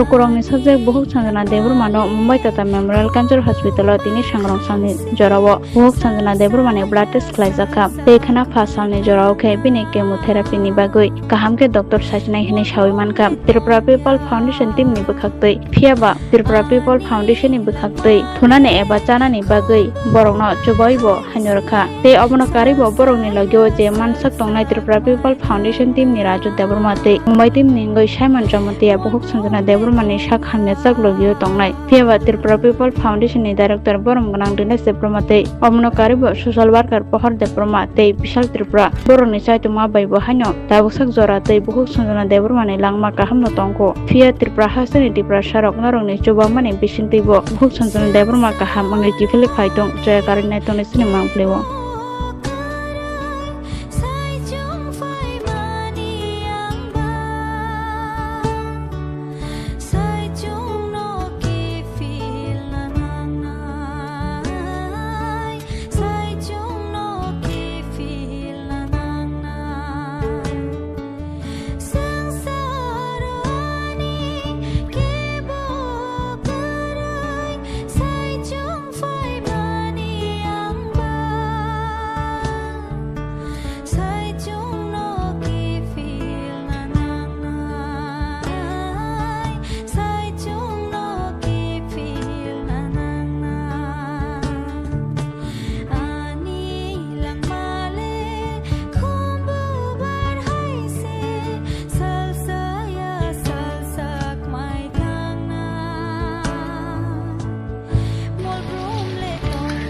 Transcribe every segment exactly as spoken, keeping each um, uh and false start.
Bokorokni sajak Bohuk Sanjana Debbarmano Mumbai Tata Memorial Cancer Hospital-o tini sangrong salni jorao Bohuk Sanjana Debbarmani blood test khlaijakha. Tei khna pha salni jorao khe bini chemotherapy-ni bagwi kaham khe doctor sachinai hwnwi sawi mankha Tripura People Foundation team-ni bwkhaktwi. Phiya ba Tripura People Foundation-ni bwkhaktwi thunani eba chanani bagwi borokno chubaibo haino rwkha. Tei obono karwibo borokni logio je mansak tongnai Tripura People Foundation team-ni Raju Debbarma tei Mumbai team-ni wngwi Simon Jamatia Bohuk Sanjana Debbarmani sak hamya chak logio tongnai. Phiya ba Tripura People Foundation-ni director borom gwnang Dinesh Debbarma tei obono karwibo social worker Pohor Debbarma tei Bishal Tripura borokni chaitokma bai bo haino tabuk sak jora tei Bohuk Sanjana Debbarmani langma kahamno tongkho. Phiya Tripura hasteni Tiprasarok norokni chubamani bisingtwibo Bohuk Sanjana Debbarma kaham wngwi kiphilwi phai tong, joya karwi nai tongni sini mang plio.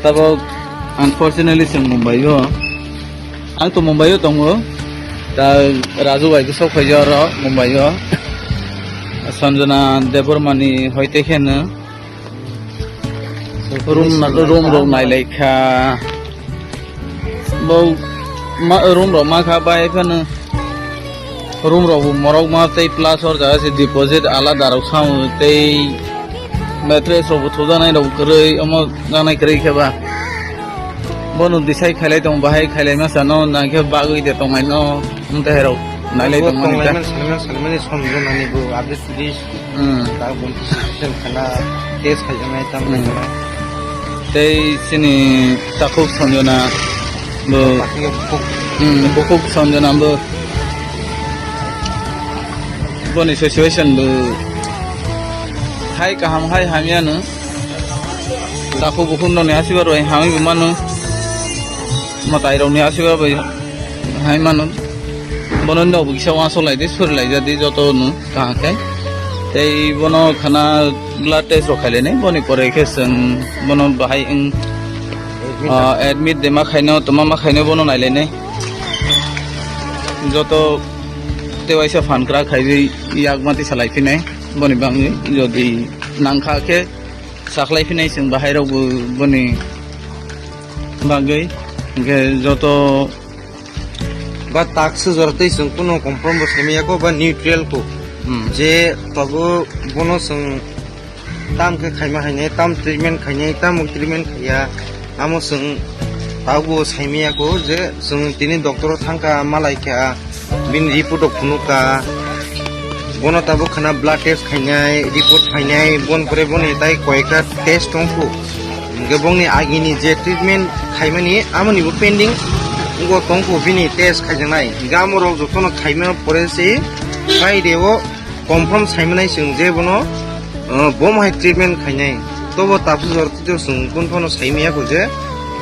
Tabok, unfortunately, chwng Mumbai-o. Ang to Mumbai-o tongo. Ta Raju bai bwsok phaijak oro Mumbai-o. Sanjana Debbarmani hoite kheno. Room, room rok nailaikha. Bo ma, room rok mankha bai phano. Room rok bo morok ma tei plus or jaga se deposit alada rok samo tei mattress rok bo thujaknai rok kwrwi, omo jaknai kwrwi khe ba. Bono decide khailai tongo, bahai khailai masa no, nang khe bagwi de tongnai no, wng tei hai rok nailai tongmani ta. Tonglaiman, salaiman, salaimani som rwnani bo update please. Hmm. Ta bo decision khana test khaijaknai, tamo Hmm. khaijaknai. Tei chini takhuk Sanjana bo, Bakhe bukhuk. Hmm, bukhuk Sanjana bo. Boni situation bo hai kaham hai hamya no. Takhuk bukhuk noni asibar bai hamwi bo mano. Mwtai rokni asibar bai hai mano. Bono nok bo kisa uansuk lai di, suri lai jadi joto no kaham khe. Tei bono khana blood test rok khailai nai, boni pore khe chwng bono bahai wng, ah, admit de ma khaino, toma ma khaino bono nailai nai. Joto tewaisa phan kwrak khaiwi yak mati salai phinai, boni bangwi jodi nangkha khe sakhlai phinai chwng bahai rok bo boni bagwi. Hwnkhe joto Ba taksa jora tei chwng kunu compromise bo saimaya ko ba neutral ko. Hmm. Je tabuk bono chwng tam khe khaima hainai, tam treatment khainai, tam treatment khaiya. Amo chwng tabuk bo saimaya ko je chwng tini doctor o thangkha, malaikha, bini report rok phunukha. Bono tabuk khana blood test khainai, report phainai, bon pore boni tai koyekta test tongkhu. Hwnkhe bongni agini je treatment khaimani, amoni bo pending wngwi tongkhu bini test khaijaknai. Hwnkhe amorok jotono khaima pore se Friday o confirm saimanai chwng je bono, uh, bomo hai treatment khainai. Tobo tabsa jora tei chwng kun phano saimaya kho je,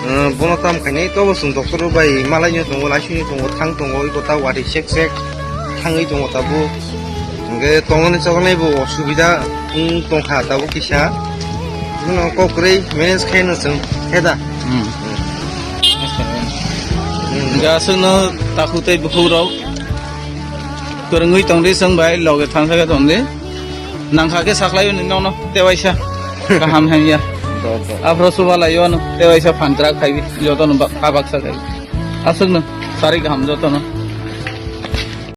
uh, bono tam khainai, tobo chwng doctor bai malaino tongo, laisini tongo, thang tongo, iko ta wari sek sek thangwi tongo tabuk. Hwnkhe tongmani choknai bo osubida wng tongkha tabuk kisa. Bono kok kwrwi manage khaino chwng khe da. Hmm. Hmm. Hwnkhe aswkno takhuk tei bukhuk rok kwrwngwi tongdi chwng bai loge thangsa khe tongdi. Nangkha khe saklai hwnwi nokno tewaisa kaham hamya. Aphro subalai ono tewaisa phan kwrak khaiwi jotono ba-, kha baksa khaiwi. Aswkno sari kaham jotono.